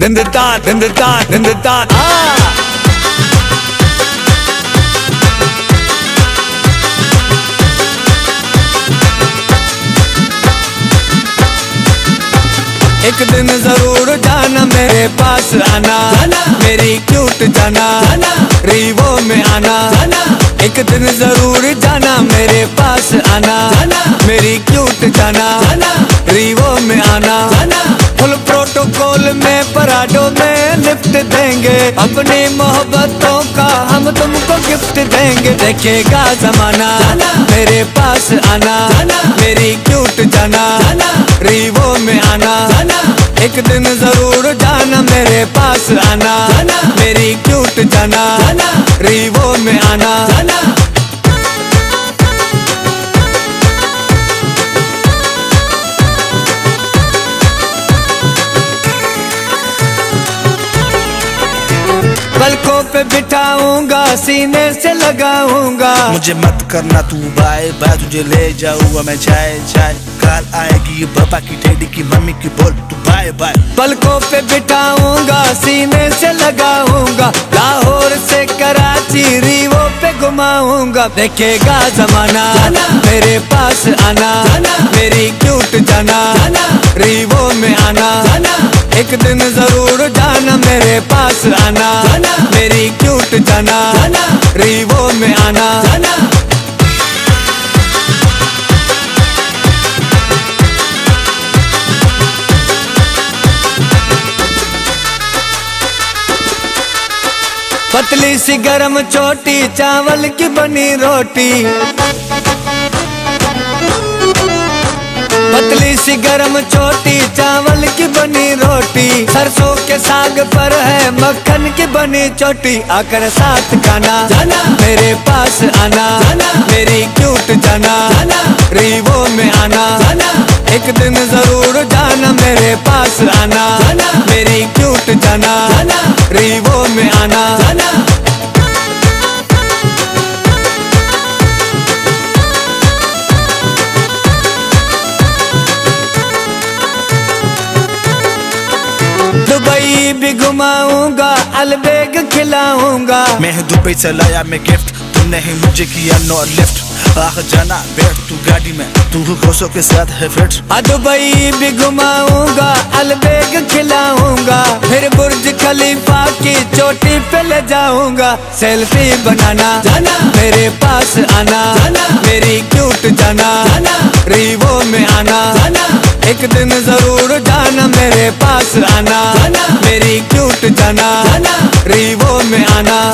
دندتا، دندتا، دندتا، آ۔ ایک دن ضرور جانا میرے پاس آنا، جانا۔ میری کیوٹ جانا، جانا۔ ریوو میں آنا، جانا۔ ایک دن ضرور جانا میرے پاس آنا، جانا۔ میری کیوٹ جانا، جانا۔ ریوو میں آنا، جانا۔ فل پروٹوکول میں پراڈو میں لفٹ دیں گے، اپنی محبتوں کا ہم تم کو گفٹ دیں گے۔ دیکھے گا زمانہ، جانا۔ میرے پاس آنا، جانا۔ میری کیوٹ جانا، جانا۔ ریوو میں آنا، جانا۔ ایک دن ضرور جانا میرے پاس آنا، جانا۔ میری کیوٹ جانا، جانا۔ ریوو میں آنا، جانا۔ پلکوں پہ بٹھاؤں گا، سینے سے لگاؤں گا۔ مجھے مت کرنا تو بائے بائے، تجھے لے جاؤں گا میں جائے جائے۔ کال آئے گی بابا کی، ڈیڈی کی، ممی کی، بول تو بائے بائے۔ پلکوں پہ بٹھاؤں گا، سینے سے لگاؤں گا، لاہور سے کراچی، ریوو پہ گھماؤں گا۔ دیکھے گا زمانہ، جانا۔ میرے پاس آنا، جانا۔ میری کیوٹ جانا، جانا۔ ریوو میں آنا، جانا۔ ایک دن ضرور جانا میرے پاس آنا، جانا۔ میری کیوٹ جانا، جانا۔ ریوو میں آنا، جانا۔ پتلی سی گرم چوٹی، چاول کی بنی روٹی۔ پتلی سی گرم چوٹی، چاول کی بنی روٹی، سرسوں کے ساگ پر ہے مکھن کی بنی چوٹی۔ آ کر ساتھ کھانا، جانا۔ میرے پاس آنا، جانا۔ میری کیوٹ جانا، جانا۔ ریوو میں آنا، جانا۔ ایک دن ضرور جانا میرے پاس آنا، جانا۔ میری کیوٹ جانا، جانا۔ ریوو میں آنا، جانا۔ دبئی بھی گھماؤں گا، البیگ کھلاؤں گا۔ میں دبئی سے لایا میں گفٹ، تم نے ہی مجھے کیا نو لفٹ۔ آہ جانا بیٹھ تو گاڑی میں، تو گوسوں کے ساتھ ہے فٹ۔ آ دبئی بھی گھماؤں گا، البیگ کھلاؤں گا، پھر برج خلیفہ کی چوٹی پہ لے جاؤں گا۔ سیلفی بنانا، جانا۔ میرے پاس آنا، جانا۔ میری کیوٹ جانا، جانا۔ ریوو میں آنا، جانا۔ ایک دن ضرور جانا میرے پاس آنا، جانا۔ میری کیوٹ جانا، جانا۔ ریوو میں آنا،